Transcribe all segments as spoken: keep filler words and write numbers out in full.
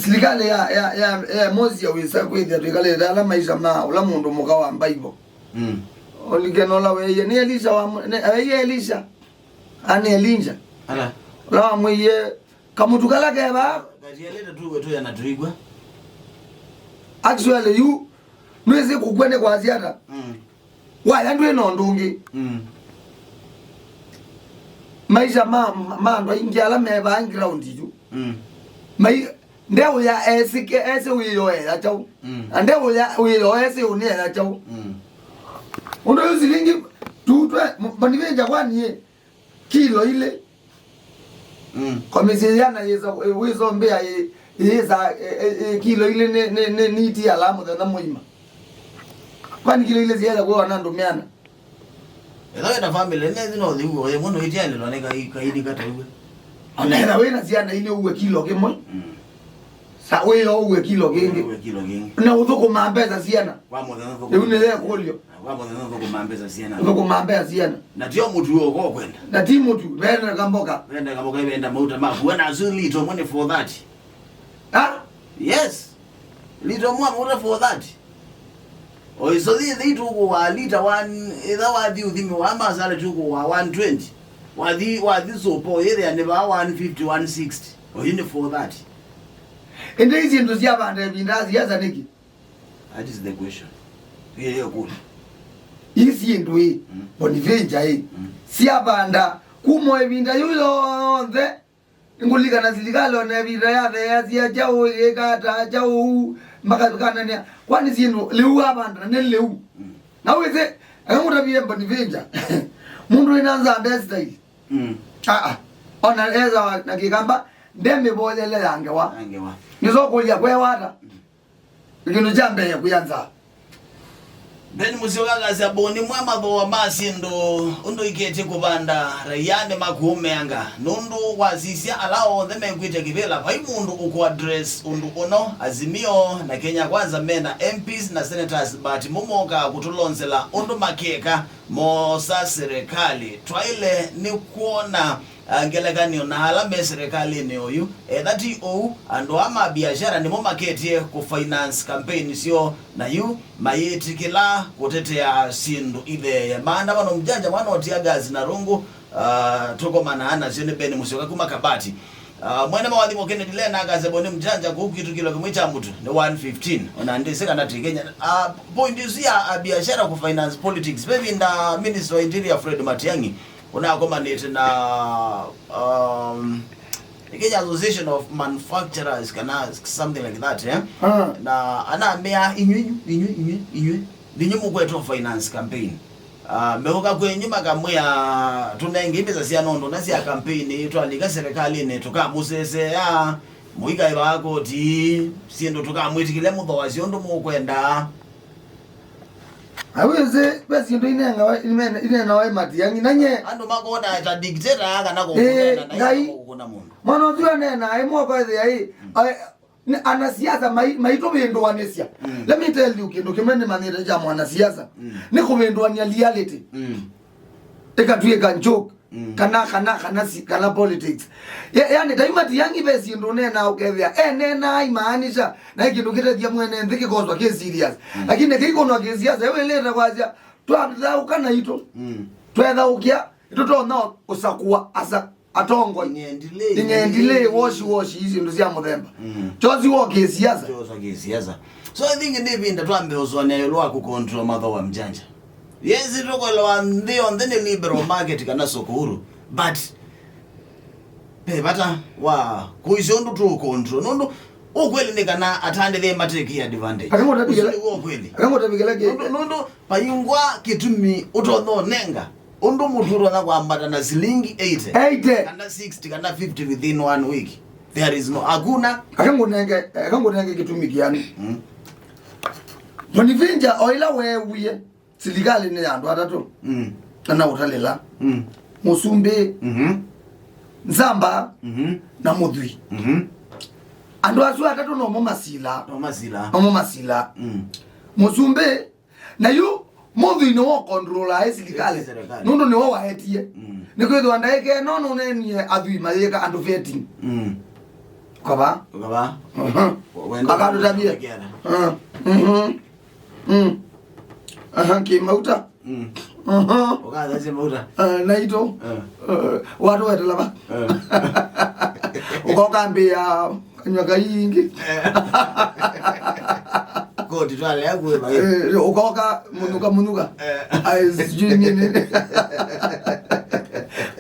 Silikalĩ ya, ya, ya, ya Moses wĩsa kwĩthĩa twĩkalĩte ala maisha ma ũla mũndũ mũka wa Bible. Mm. Olikena ũla weeie, nĩ Elisha wa mũ-, nĩ, weeie Elisha. Ani Elisha. Ala. Ũla wamwĩie, "Kamũtu kala keva." Katielete tuwe tuya na tuigwa. Actually, yu, nwĩsĩ kũkw'a nĩ kwasya ata? Mm. Waya ndwĩ na ũndũ ũngĩ. Mm. Maisha ma, ma andũ aingĩ ala me vaa ground yu. Mm. Mai, ndeũya esĩke, esĩ wĩyo eya kyaũ. Mm. Na ndeũya wĩyo esĩ ũnĩeya kyaũ. Mm. Ũndũ yu silingi, tutwe, Boniface kwaniĩ kilo ilĩ. Mm. Kwa mĩsyĩ yĩana yĩsa, wĩsombea ĩ, yĩsa, ĩ, ĩ, ĩ, kilo ilĩ nĩ, nĩ, nĩ, nĩ itiala mũthenya mũima. Kwani kilo ilĩ syĩasa kwĩwa na andũ mĩana? Ethĩwa wĩ na family, nĩ nthĩ no thiu, oye mũno itialĩlwa nĩ kai-, kaini kataiwe. Ona ethĩwa wĩ na syana ilĩ ũue kilo kĩmwe. Mm. Sa wĩyo ũue kilo kĩngĩ. Ũue kilo kĩngĩ. Na ũthũkũma mbesa syana. Kwa mũthenya ũthũkũma. Rĩu nĩ yekũlyo. Kwa mũthenya ũthũkũma mbesa syana. Ũthũkũma mbesa syana. Na tio mũtu ũko kwenda. Na ti mũtu, vena kamboka. Venda kamboka, venda mauta maku. Wena asu lito mwe nĩ four thirty. Ha? Yes. Lito mwa mauta four thirty. Oiso thi thi tuku wa lita one, itha wathi uthimi wa masala tuku wa one twenty. Wathi, wathi sopo, yethĩa nĩ vaa one fifty, one sixty. Oyu nĩ four thirty. Ĩndĩ ici ndũ syavanda ĩvinda siasa nĩkĩ? That is the question. Ĩyo kũlya. Ii syĩndũ ĩ, mm, Boniface ĩ, mm, syavanda kuma ĩvinda yĩu yonthe, nĩngũlilikana silikalĩ ona ĩvinda yatheeasya kyaũ, ĩkata kyaũ, makakanania. Kwani syĩndũ lĩu avanda nĩ lĩu. Mm. Na wĩsĩ, aka ngũtavie Boniface, mũndũ wĩna nzaa nde style. Mm. Aa, ona ethĩwa na kĩkamba, nde mĩvoyele ya ngewa. Ya ngewa. Nĩsokũlya kwewa ata? Mm. Kĩndũ kya mbee kwĩa nzaa. Ben Musyoka akasya, Boni mwa mathooa ma syĩndũ ũndũ ikĩtye kũvanda, raia nĩmakũũmeanga. Nũndũ wasisya ala onthe mekwĩtya kĩvĩla, vai mũndũ ũkũ address ũndũ ũno. Azimio na Kenya Kwanza mena M Ps na senators, but mo mokaa kũtũlonsela ũndũ makeka moosa serĩkalĩ. Twaĩle nĩ kwona Ah, ngelekany'o na ala me serĩkalĩnĩ oyu, etha ti ũu, andũ aa ma biashara nĩmo maketye kũ finance campaign syoo, na yu mayĩtĩkĩla kũtetea syĩndũ itheeye. Maandamano mjanja mwana wa tear gas na rungu, ah, tũkomanaa nasyo. Nĩ Ben Musyoka kuma Kabati. Ah, mwene mawathimo Kennedy Lena akasya Boni mjanja kũu kwitũ kĩlo kĩmwe kya mũtu nĩ one fifteen. Ona ndĩsĩ kana twĩ Kenya. Ah, point isu ya, ah, biashara kũ finance politics. Ve ĩvinda Minister wa Interior Fred Matiang'i ũnakomanĩte na, um, Kenya Association of Manufacturers kana something like that, eh? Ah. Na anamea, "Inywi, inywi, inywi, inywi, inywi, ninyi mũkwetwo finance campaign." Ah, meũka kwenyu makamwĩa, "Tũnenge mbesa sya nũndũ na sya campaign, twalika serĩkalĩnĩ tũkamũsesea, mũikaĩvaa koti, syĩndũ tũkamwĩtĩkĩle mũthoasye ũndũ mũkwenda." Awĩsĩ, ve syĩndũ inengawa, inene-, inenawa ĩ Matiang'i, na nye. Andũ makona ta dictator kana kũkũnena na Ngai, kũkũna mũndũ. Mwana ũsu anena, ĩ moko ĩthĩa ĩ, mm, ae, nĩ anasiasa mai-, maitũvĩndũanĩsya. Mm. Let me tell you kĩndũ kĩmwe nĩmanyĩte kya mwanasiasa. Mm. Nĩ kũvĩndũanĩa reality. Mm. Ĩkatw'ĩka joke. Mm. Kana, kana, kana si-, kana politics. Ya-, yani, ta yu Matiang'i ve syĩndũ ũneenaa ũkethĩa eneenaa imaanisha, na ĩ kĩndũ kĩtethya mwene nthĩ kĩkoswa kĩ serious. Mm. Lakini kĩikonwa kĩ siasa, ĩwĩlĩte kwasya, twathaũka naitũ. Mm. Twethaũkĩa, nĩtũtonya ũsakũa asa-, atongoi. Ing'endilĩ, ing'endilĩ, ing'endilĩ, woshi, woshi, ii syĩndũ sya mũthemba. Mm. Kyosi wo kĩ siasa. Kyosi kĩ siasa. So I think nĩ ĩvinda twambe ũsũanĩa ĩũlũ wa kũ control mathoa mjanja. Yes, tũkwelewa nthĩ yonthe nĩ liberal market kana soko huru, but ve vata wa kũisya ũndũ tũ control. Nũndũ ũkweli nĩ kana atandĩthye matĩkĩ advantage. Ũsu nĩw'o ũkweli. Nũndũ, nũndũ vaiungwa kĩtumi ũtonya ũnenga ũndũ mũtu ũtonya kwambata na silingi eighty, eighty, kana sixty, kana fifty within one week. There is no, hakuna. Akangũnenge, akangũnenge kĩtumi kĩani. Mm. Boniface o ĩla weewie, silikalĩnĩ ya andũ atatũ, mm, na na ũtalĩla, mm, Mũsumbĩ, mhm, Nzamba, mhm, na Mũthwi. Mhm. Andũ asu atatũ nomo masila. Nomo masila. Nomo masila. Mm. Mũsumbĩ, na yu Mũthwi nĩwe ũkontrolae silikalĩ. Silikalĩ. Nũndũ nĩwe waetie. Mm. Nĩkwĩthĩwa ndaĩka ĩno nũneenie Athwi mayĩka andũ vetting. Mm. Kava. Kava. Mhm. Wenda Kakatũtavye. Kĩana. Ah, mhm. Mm. Aha, kĩmauta. Mm. Aha. Ũkathasya mauta. Ah, naitũ. Ah. Ah, watu wetelava. Ah. Ũkokambĩa kanywa kaingĩ. Eh. Koti twalea kuwe bai. Eh, ũkoka mũnuka mũnuka. Eh. Ai, sijui nini.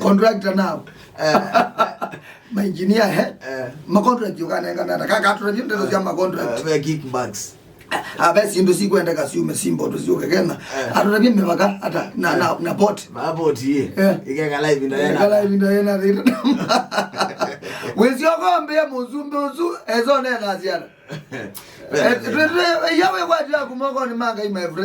Contractor now. Eh. Maengineer, eh? Eh. Macontract ũkanengana ata? Kakatũtavye ndeto sya macontract. Eh, ve kickbacks. Ah, ve syĩndũ sikwendeka syume simbo tũsyũke Kenya. Eh. Atũtavye mĩvaka ata na, eh, na, na port. Ma port ĩĩ. Eh. Ĩkekala ĩvinda yĩna. Ĩkekala ĩvinda yĩna thĩna. Wĩsyokombĩa mũsumbĩ ũsu, ezonena syana. Eh, twe, twe, ya wĩkwatya kuma mokonĩ ma Ngai, my friend.